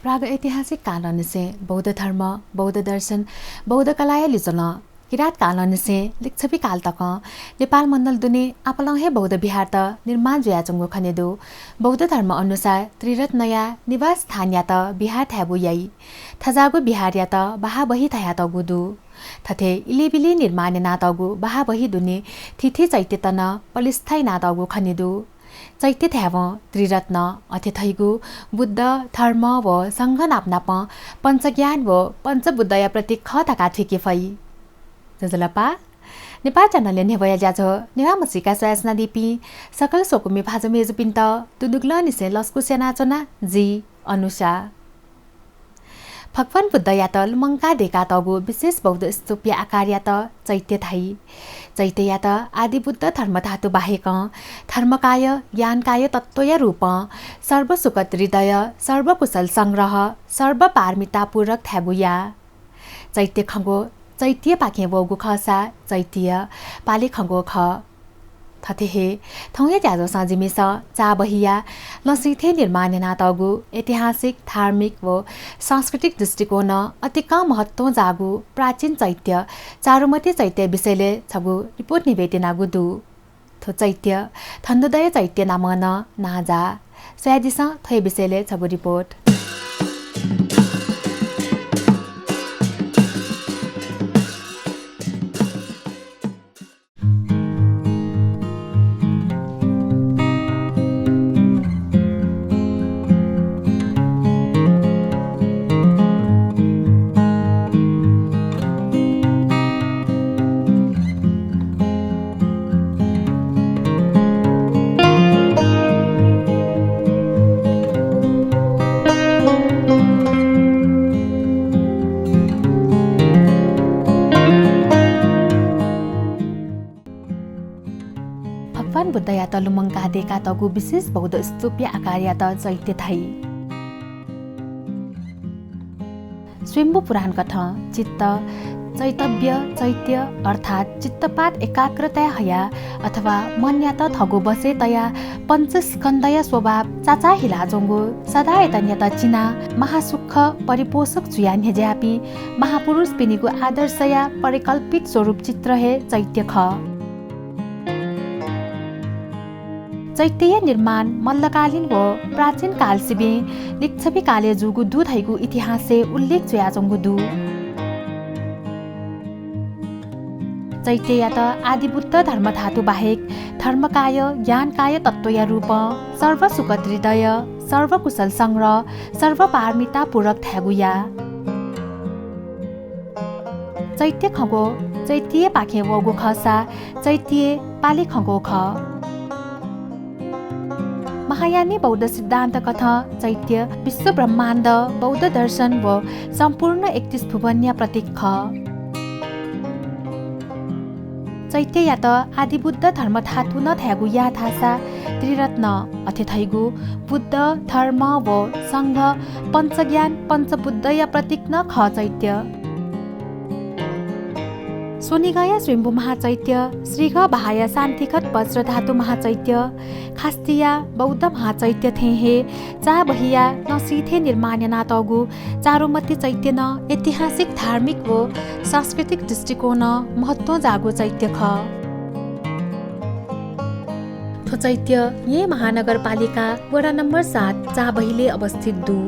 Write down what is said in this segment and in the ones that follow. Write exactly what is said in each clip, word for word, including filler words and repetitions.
प्रागैतिहासिक कालंनिसें बौद्ध धर्म, बौद्ध दर्शन, बौद्ध कलाया लिच्वलं किरात कालंनिसें लिच्छवि काल तकं नेपाल मण्डल दुने आपालं हे बौद्ध विहारत निर्माण जुयाच्वंगु खने दु। बौद्ध धर्म अनुसार त्रिरत्नया निवास स्थानयात विहार धायेगु याइ। थज्याःगु विहारयात बाहाबही धयातःगु दु। थथे इलेबिले निर्माण यानातःगु बाहाबही दुने थीथी चैत्यत नं पलिस्था यानातःगु खने दु। चैत्य धायेवं त्रिरत्न, अथे धइगु बुद्ध, धर्म व संघ नापनापं पञ्चज्ञान व पञ्चबुद्धया प्रतीक खः धकाः थुइके फइ। ज्वजलपा, नेपाल च्यानलया न्ह्यब्वया ज्याझ्वः नेवाः म्हसीका स्वयाच्वनादीपिं सकल स्वकुमि भाजु मय्जुपिन्त दुनुगलंनिसें लसकुस यानाच्वना, जि अनुषा। भगवान बुद्धयात लुमंकाः दय्कातःगु विशेष बौद्ध स्तूपया आकारयात चैत्य धाइ। चैत्ययात आदिबुद्ध धर्मधातु बाहेकं धर्मकाय, ज्ञानकाय तत्त्वया रूपं सर्वसुखद हृदय, सर्वकुशल संग्रह, सर्वपारमिता पूरक धायेगु याः। चैत्य खँग्वः चैत्यपाखें वःगु खःसा चैत्य पालि खँग्वः खः। थथे हे थौंया ज्याझ्वलय् जिमिसं चाबहिया लँसिथय् निर्माण यानातःगु ऐतिहासिक, धार्मिक व सांस्कृतिक दृष्टिकोणं अतिकं महत्त्वं जाःगु प्राचीन चैत्य चारुमति चैत्य विषयलय् छगू रिपोर्ट न्ह्यब्वयेत्यनागु दु। थ्व चैत्य धनदोदय चैत्य नामं नं नांजाः। स्वयादिसँ थ्व विषयलय् छगू रिपोर्ट। भगवान बुद्धयात लुमंकाः दय्कातःगु विशेष बौद्ध स्तूपया आकारयात चैत्य धाइ। स्वयम्भू पुराणकथं चित्त चैतव्य चैत्य अर्थात् चित्तपात एकाग्रताय् हयाः अथवा मनयात थःगु बसय् तयाः पञ्चस्कन्धया स्वभाव चाचाः हिलाच्वंगु सदायतनयात चिनाः महासुख परिपोषक जुयाः न्ह्यज्याःपिं महापुरुषपिनिगु आदर्शया परिकल्पित स्वरूप चित्र हे चैत्य खः। चैत्यया निर्माण मल्लकालीन व प्राचीन काल सिबें लिच्छवि कालय् जूगु दु धइगु इतिहासय् उल्लेख जुयाच्वंगु दु। चैत्ययात आदिबुद्ध धर्मधातु बाहेक धर्मकाय, ज्ञानकाय तत्त्वया रूपं सर्वसुखद हृदय, सर्वकुशल संग्रह, सर्वपारमिता पूरक धायेगु याः। चैत्य खँग्वः चैत्यपाखें वःगु खःसा चैत्य पालि खँग्वः खः। महायानी बौद्ध सिद्धान्तकथं चैत्य विश्व ब्रह्माण्ड, बौद्ध दर्शन व सम्पूर्ण एकतीस भुवनया प्रतीक खः। चैत्ययात आदिबुद्ध धर्मधातु नं धायेगु याः धाःसा त्रिरत्न, अथे धइगु बुद्ध, धर्म व संघ, पञ्चज्ञान, पञ्चबुद्धया प्रतीक नं खः चैत्य। स्वनिगःया स्वयम्भू महाचैत्य, श्रीगः बहाःया शान्तिघट वज्रधातु महाचैत्य, खास्तिया बौद्ध महाचैत्य थें हे चाबहिया लँसिथय् निर्माण यानातःगु चारुमति चैत्य नं ऐतिहासिक, धार्मिक व सांस्कृतिक दृष्टिकोणं महत्त्वं जाःगु चैत्य खः। थ्व चैत्य येँ महानगरपालिका वडा नम्बर सात चाबहिले अवस्थित दु।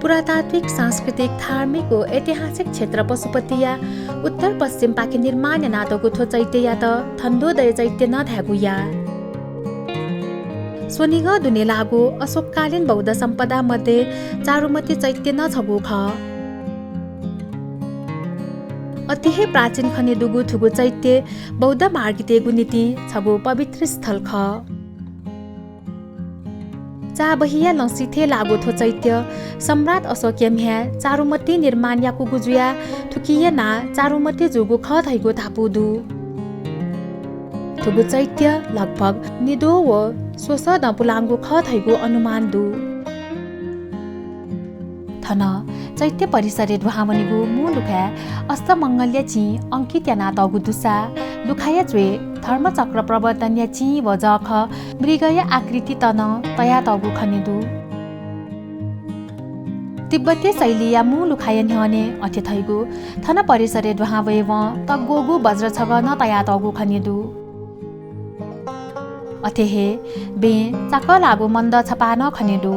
पुरातात्विक, सांस्कृतिक, धार्मिक व ऐतिहासिक क्षेत्र पशुपतिया उत्तर पश्चिमपाखे निर्माण यानातःगु थ्व चैत्ययात धनदोदय चैत्य नं धायेगु याः। स्वनिगः दुने लाःगु अशोककालीन बौद्ध सम्पदा मध्ये चारुमति चैत्य नं छगू खः। अति हे प्राचीन खने दुगु थुगु चैत्य बौद्ध मार्गीतय्गु निंतिं छगू पवित्र स्थल खः। चाबहिया लँसिथय् लाःगु थ्व चैत्य सम्राट अशोकया म्ह्याय् चारुमति निर्माण याकूगु जुयाः थुकिया नां चारुमति जूगु खः धइगु धापू दु। थुगु चैत्य लगभग निद्वः व स्वसः दँ पुलांगु खः धइगु अनुमान दु। थन चैत्य परिसरय् दुहां वनीगु मू लुखाय् अष्टमंगलया चिं अंकित यानातःगु दुसा लुखाया च्वय् धर्मचक्र प्रवर्तनया चिं व जःखः मृगया आकृतित नं तयातःगु खने दु। तिब्बती शैलीया मू लुखाया न्ह्यःने अथे धइगु थन परिसरय् दुहां वयेवं तग्वःगु वज्र छगः नं तयातःगु खने दु। अथे हे बें चाकःलाःगु मन्दः छपाः नं खने दु।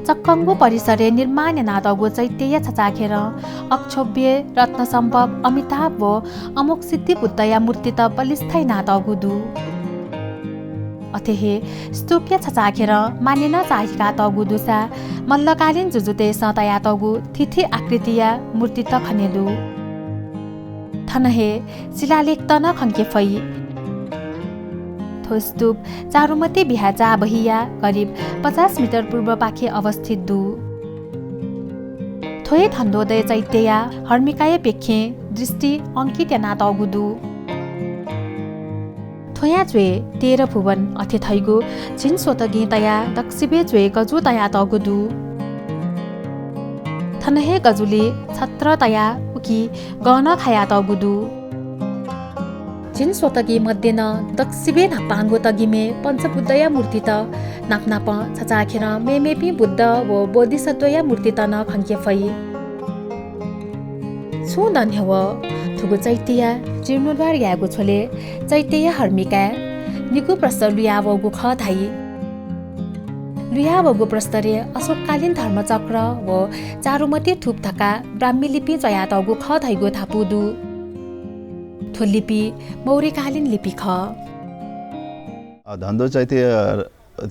चक्कंगु परिसरय् निर्माण यानातःगु चैत्यया छचाःखेरं अक्षोभ्य, रत्नसम्भव, अमिताभ व अमोघसिद्धि बुद्धया मूर्तित बलिस्था यानातःगु दु। अथे हे स्तूपया छचाःखेरं मानेनं चाःहिकातःगु दुसा मल्लकालीन जुजुतय्‌सं तयातःगु थीथी आकृतिया मूर्तित खने दु। थन हे शिलालेखत नं खंके फइ। थ्व स्तूप चारुमती विहार चाःबहिया करिब पचास मिटर पूर्वपाखे अवस्थित दु। थ्व हे धन्दोदय चैत्यया हर्मिकाया प्यखें दृष्टि अंकित यानातःगु दु। थ्वया च्वय् तेह्र भुवन अथे धइगु झिंस्वतगिं तयाः दक्वसिबय् च्वय् गजु तयातःगु दु। थन हे गजुलय् छत्र तयाः उकी गं नं खायातःगु दु। झिंस्वतगि मध्ये नं दक्वसिबय् न्हापांगु तगिमय् पञ्चबुद्धया मूर्तित नापनापं छचाःखेरं मेमेपिं बुद्ध व बोधिसत्वया मूर्तित नं खंके फइ। छुं दँ न्ह्यः थुगु चैत्यया जीर्णोद्धार यायेगु झ्वलय् चैत्यया हर्मिकाय् निगू प्रस्तर लुयावःगु खः धाइ। लुयावःगु प्रस्तरय् अशोककालीन धर्मचक्र व चारुमती थुप धकाः ब्राह्मी लिपिं च्वयातःगु खः धइगु धापू दु। थ्व लिपि मौर्यकालीन लिपि खः। अ, धन्दो चैत्य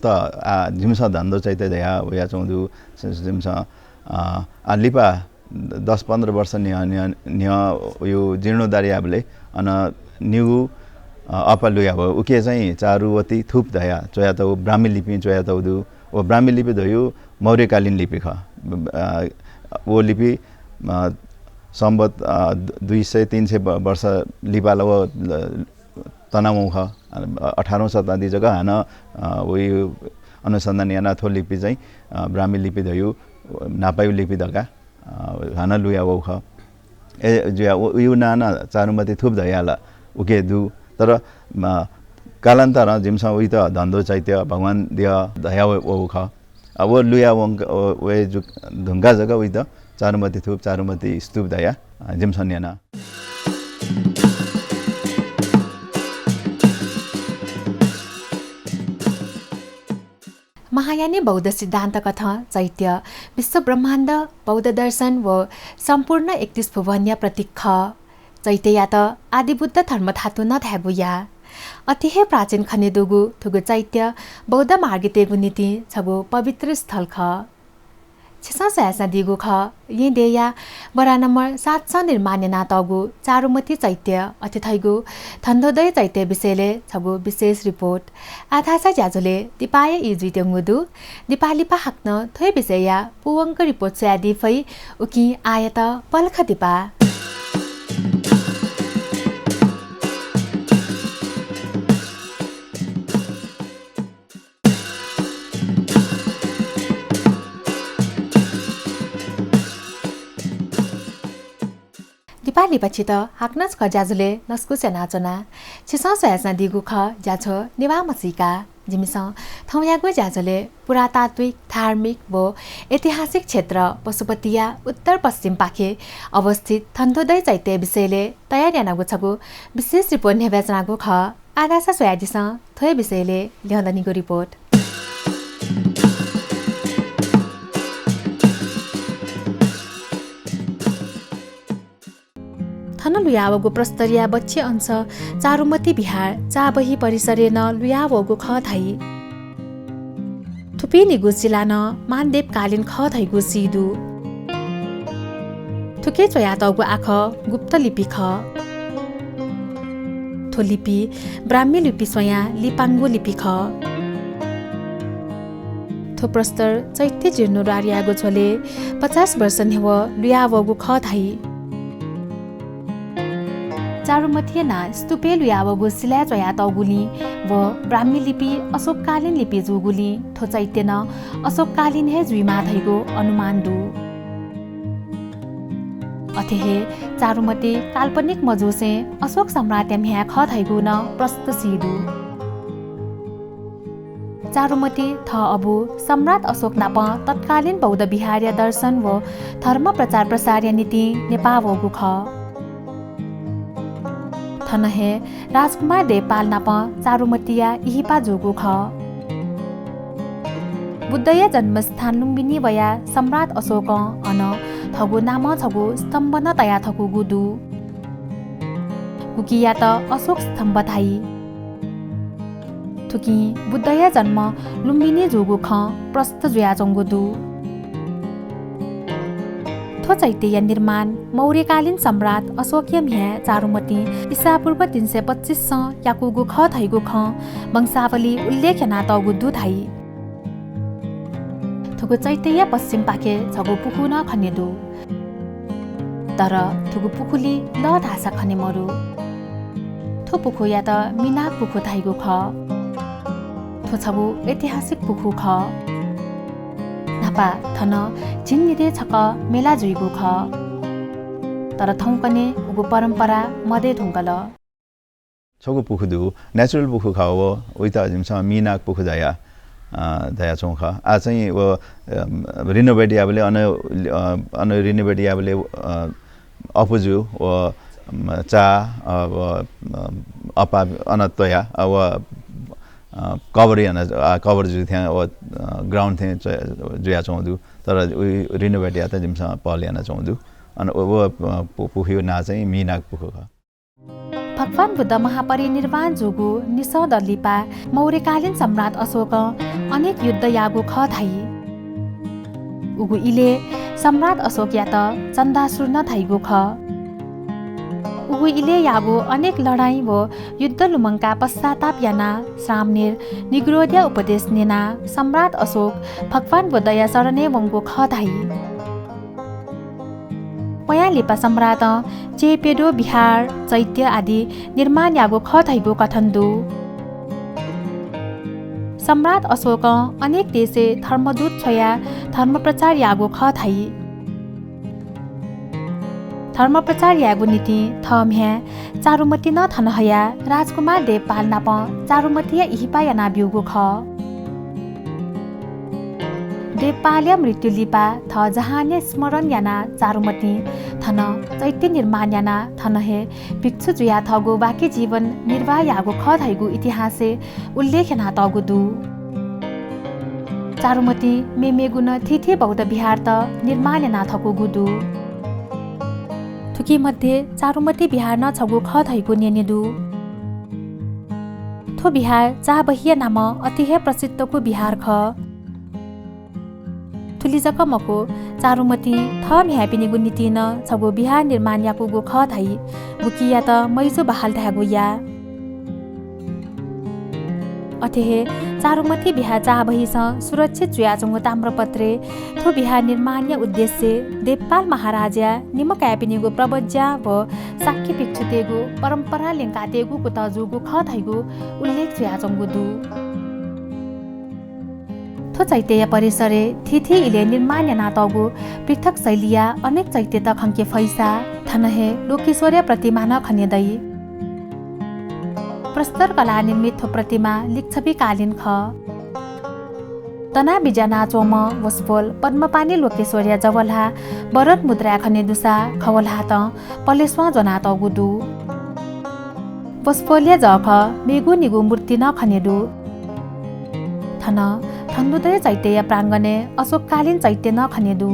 त, आ, जिमिसं धन्दो चैत्य धयाः वयाच्वंगु दु। जिमिसं, अ, आ, लिपा दस पन्ध्र वर्ष न्ह्यः, न्ह्यः, न्ह्यः यो जीर्णोद्धार याःबलय् अन निगू, अ, अप्पा लुयावः। उके चाहिँ चारुवती थुप धयाः च्वयातःगु ब्राह्मी लिपिं च्वयातःगु दु। व ब्राह्मी लिपि धइगु मौर्यकालीन लिपि खः। अ, व लिपि, अ, सम्बत, अ, दुई सय तीन सय ब-, वर्ष लिपाल व, अ, तनावं खः। अ, अठारौं शताब्दी जक हानं, अ, वइ अनुसन्धान यानाः थ्व लिपि चाहिँ, अ, ब्राह्मी लिपि धइगु न्हापाया लिपि धकाः, अ, हानं लुयावःगु खः। ए, जुया, व, वयु नां नं चारुमती थुप धयाः ला उके दु। तर, अ, कालान्तरं जिमिसं वइत धन्दो चैत्य, भगवान द्यः धयावःगु खः। अ, व लुया वंक-, अ, वये जु-, धुंकाः जक वइत चारुमती थुप, चारुमती स्तूप धयाः, अ, जिमिसं न्यना। महायानी बौद्ध सिद्धान्त कथं चैत्य विश्व ब्रह्माण्ड, बौद्ध दर्शन व सम्पूर्ण एकतीस भुवनया प्रतीक खः। चैत्ययात आदिबुद्ध धर्मधातु नं धायेगु याः। अति हे प्राचीन खने दुगु थुगु चैत्य बौद्ध मार्गीतय्‌गु निंतिं छगू पवित्र स्थल खः। छिसं स्वयाच्वनादीगु खः, येँ देय्‌या वडा नम्बर सातसं निर्माण यानातःगु चारुमती चैत्य अथे धइगु धन्दोदय चैत्य विषयलय् छगू विशेष रिपोर्ट। आः धाःसा ज्याझ्वलय् दिपाया ई जुइत्यंगु दु। दिपा लिपा हाकनं थ्व हे विषयया पूवंक रिपोर्ट स्वयादी फइ, उकिं आःयात पलख दिपा। दिपा लिपा छित हाकनं छकः ज्याझ्वलय् लसकुस यानाच्वना। छिसं स्वयाच्वनादीगु खः ज्याझ्वः नेवाः म्हसीका। जिमिसं थौंयागु ज्याझ्वलय् पुरातात्विक, धार्मिक व ऐतिहासिक क्षेत्र पशुपतिया उत्तर पश्चिमपाखे अवस्थित धन्दोदय चैत्य विषयलय् तयार यानागु छगू विशेष रिपोर्ट न्ह्यब्वयाच्वनागु खः। आः धाःसा स्वयादिसँ थ्व हे विषयलय् ल्यं दनिगु रिपोर्ट। थन लुयावःगु प्रस्तरया बच्छि अंश चारुमती विहार चाःबही परिसरय् नं लुयावःगु खः धाइ। थुपिं निगू शिला नं मानदेवकालीन खः धइगु सी दु। थुके च्वयातःगु आखः गुप्त लिपि खः। थ्व लिपि ब्राह्मी लिपि स्वयां लिपांगु लिपि खः। थ्व प्रस्तर चैत्य जीर्णोद्धार याःगु झ्वलय् पचास वर्ष न्ह्यः लुयावःगु खः धाइ। चारुमतीया नां स्तूपय् लुयावःगु शिलाय् च्वयातःगुलिं व ब्राह्मी लिपि अशोककालीन लिपि जूगुलिं थ्व चैत्य नं अशोककालीन हे जुइमाः धइगु अनुमान दु। अथे हे चारुमती काल्पनिक मजूसें अशोक सम्राटया म्ह्याय् खः धइगु नं प्रष्ट सी दु। चारुमति थः अबु सम्राट अशोक नाप तत्कालीन बौद्ध विहारया दर्शन व धर्म प्रचार प्रसारया निंतिं नेपाः वःगु खः। थन हे राजकुमार देवपाल नाप चारुमतिया इहिपा जूगु खः। बुद्धया जन्मस्थान लुम्बिनी वयाः सम्राट अशोकं अन थःगु नामं छगू स्तम्भ नं तया थकूगु दु। गुकियात अशोक स्तम्भ धाइ। थुकिं बुद्धया जन्म लुम्बिनी जूगु खँ प्रष्ट जुयाच्वंगु दु। थ्व चैत्यया निर्माण मौर्यकालीन सम्राट अशोकया म्ह्याय् चारुमतिं ईसापूर्व तीन सय पच्चिसं याकूगु खः धइगु खँ वंशावलीइ उल्लेख यानातःगु दु धाइ। थुगु चैत्यया पश्चिमपाखे छगू पुखू नं खने दु। तर थुगु पुखुली लः धाःसा खने मदु। थ्व पुखूयात मीनाग पुखू धाइगु खः। थ्व छगू ऐतिहासिक पुखू खः। न्हापा थन झिंनिदँय् छकः मेला जुइगु खः। तर थौंकन्हय् उगु परम्परा मदये धुंकल। छगू पुखु दु, natural पुखु खः व, उइत जिमिसं मीनाग पुखु धया, अ, धयाच्वं खः। आः चाहिँ व, अ, renovate याबलय् अन, अ, अन renovate याबलय्, अ, अपुजु व, अम, चा, अ, व, अ, अपा अन तया, अ, व, अ, cover याना, अ, cover जु थें व, अ, ground थें च-, जुयाच्वं दु। तर उ renovate यात जिमिसं पहल यानाच्वं दु। अन व, व, अ, पु-, पुखुया नां चाहिँ मीनाग पुखु खः। भगवान बुद्ध महापरिनिर्वाण जूगु निसः दँ लिपा मौर्यकालीन सम्राट अशोकं अनेक युद्ध याःगु खः धाइ। उगु इलय् सम्राट अशोकयात चण्डासुर नं धाइगु खः। उगु इलय् याःगु अनेक लडाइँ व युद्ध लुमंकाः पश्चाताप यानाः श्रामणेर निग्रोधया उपदेश न्यनाः सम्राट अशोक भगवान बुद्धया शरणय् वंगु खः धाइ। वयां लिपा सम्राटं चेपेडो विहार, चैत्य आदि निर्माण याःगु खः धइगु कथन दु। सम्राट अशोकं अनेक देशय् धर्मदूत छ्वयाः धर्म प्रचार याःगु खः धाइ। धर्म प्रचार यायेगु निंतिं थः म्ह्याय् चारुमति नं थन हयाः राजकुमार देवपाल नाप चारुमतिया इहिपा यानाब्यूगु खः। देवपालया मृत्यु लिपा थः जहानया स्मरण यानाः चारुमतिं थन चैत्य निर्माण यानाः थन हे भिक्षु जुयाः थःगु बाकी जीवन निर्वाह याःगु खः धइगु इतिहासय् उल्लेख यानातःगु दु। चारुमतिं मेमेगु नं थीथी बौद्ध विहारत निर्माण याना थकूगु दु। थुकी मध्ये चारुमति विहार नं छगू खः धइगु न्यने दु। थ्व विहार चाबहिया नामं अति हे प्रसिद्धगु विहार खः। थुलि जक मखु, चारुमतिं थः म्ह्याय्‌पिनिगु निंतिं नं छगू विहार निर्माण याकूगु खः धाइ गुकियात मैजु बहाल धायेगु या। अथे हे चारुमति विहार चाबहिसं सुरक्षित जुयाच्वंगु ताम्रपत्रय् थ्व विहार निर्माणया उद्देश्य देवपाल महाराजया निम्ह काय्‌पिनिगु प्रव्रज्या व शाक्य भिक्षुतय्‌गु परम्परा ल्यंकातयेगु कुतः जूगु खः धइगु उल्लेख जुयाच्वंगु दु। थ्व चैत्यया परिसरय् थीथी इलय् निर्माण यानातःगु पृथक शैलीया अनेक चैत्यत खंके फइसा थन हे लोकेश्वरया प्रतिमा नं खने दइ। प्रस्तर कला निर्मित थ्व प्रतिमा लिच्छविकालीन खः। दनाबिज्यानाच्वंम्ह वसपोल पद्मपाणि लोकेश्वरया जवल्हा वरद मुद्राय् खने दुसा खवल्हातं पलेस्वां ज्वनातःगु दु। वसपोलया जःखः मेगु निगू मूर्ति नं खने दु। थन धनुदय चैत्यया प्राङ्गणय् अशोककालीन चैत्य नं खने दु।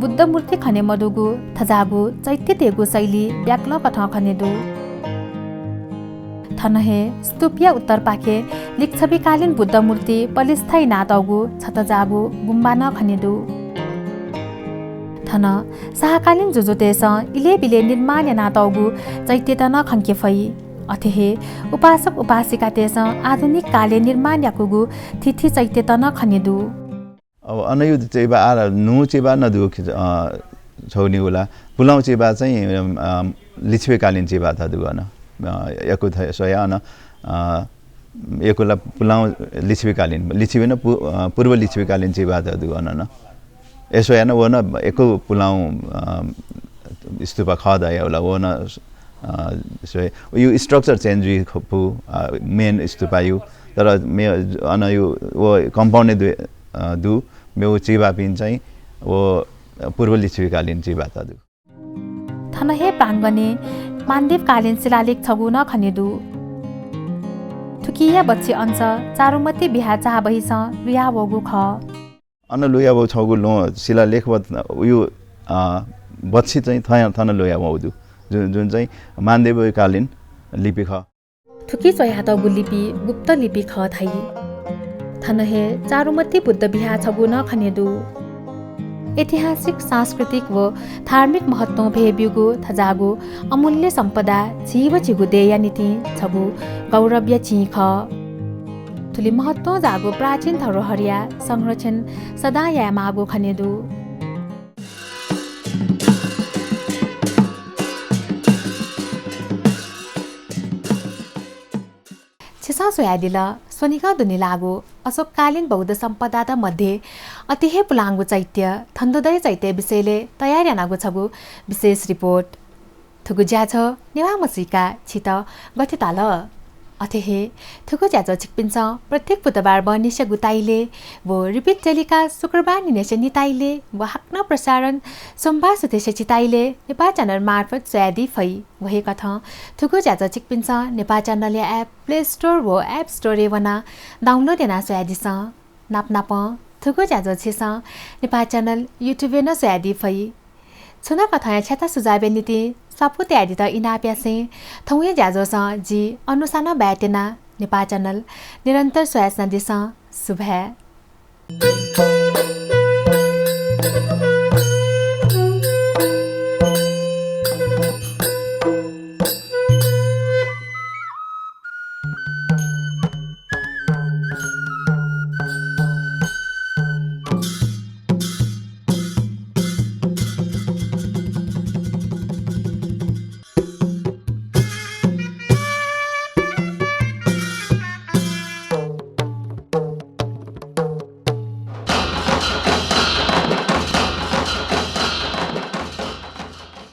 बुद्ध मूर्ति खने मदुगु थज्याःगु चैत्यतय्‌गु शैली ब्याक्लकथं खने दु। थन हे स्तूपया उत्तरपाखे लिच्छविकालीन बुद्ध मूर्ति पलिस्था यानातःगु छथज्याःगु गुम्बा नं खने दु। थन शाहकालीन जुजुतय्‌सं इलय्‌बिलय् निर्माण यानातःगु चैत्यत नं खंके फइ। अथे हे उपासक उपासिकातय्‌सं आधुनिक कालय् निर्माण याकूगु थीथी चैत्यत नं खने दु। अब अनयु चेबा आः न्हू चेबा नं दु, अ, छगू निगू ला। पुलांगु चेबा चाहिँ, अ, लिच्छविकालीन चेबा धयागु दु अन। अ, यक्व थ-, स्वया अन, अ, यक्व ला पुलांगु लिच्छविकालीन, लिच्छवि नं पु-, अ, पूर्व लिच्छविकालीन चेबा धयागु दु अन नं। अय् स्वया नं व नं यक्व पुलांगु, अ, स्तूपा खः धयागु ला, व नं, अ, स्वया। यु structure change जुइ खपु, अ, main स्तूपायु तर मे-, अन यो, व compound दु, अ, दु, मेगु चिबापिं चाहिँ व पूर्व लिच्छविकालीन चिबात दु। थन हे प्राङ्गणय् मानदेवकालीन शिलालेख छगू नं खने दु। थुकिया बच्छि अंश चारुमती बिहार चाःबहिसं लुयावःगु खः। अन लुयावःगु छगू ल्वहं शिलालेख व उयो, अ, बच्छि चाहिँ थन, थन लुयावःगु दु, जुन, जुन चाहिँ मानदेवकालीन लिपि खः। थुकी च्वयातःगु लिपि गुप्त लिपि खः धाइ। थन हे चारुमती बुद्ध बिहार छगू नं खने दु। ऐतिहासिक, सांस्कृतिक व धार्मिक महत्वं भय् ब्यूगु थज्याःगु अमूल्य सम्पदा झी व झीगु देय्‌या निंतिं छगू गौरवया चिं खः। थुलि महत्वं जाःगु प्राचीन धरोहरया संरक्षण सदां यायेमाःगु खने दु। छिसं स्वयादिल स्वनिगः दुने लाःगु अशोककालीन बौद्ध सम्पदात मध्ये अति हे पुलांगु चैत्य, थन्दोदय चैत्य विषयलय् तयार यानागु छगू विशेष report। थुगु ज्याझ्वः नेवाः म्हसीका छित गथे ताल? अथे हे थुगु ज्याझ्वः छिकपिन्सं प्रत्येक बुधबार बहनिसिया गुताइलय् व repeat telecast शुक्रबार निनेसिया निताइलय् व हाकनं प्रसारण सोमबार सुथसिया चिताइलय् नेपाः channel मार्फत स्वयादी फइ। व हे कथं थुगु ज्याझ्वः छिकपिन्सं नेपाः channel-या app Play Store व App Store-य् वनाः download यानाः स्वयादिसँ। नाप नापं थुगु ज्याझ्वः छिसं नेपाः channel YouTube-य् नं स्वयादी फइ। छुं नं कथंया छ्याता सुझावया निंतिं स्वापू तयादीत इनाप यासें थौंया ज्याझ्वःसं जि अनुषां नं बाय् त्यना। नेपाः channel निरन्तर स्वयाच्वनादिसँ। सुभाय्।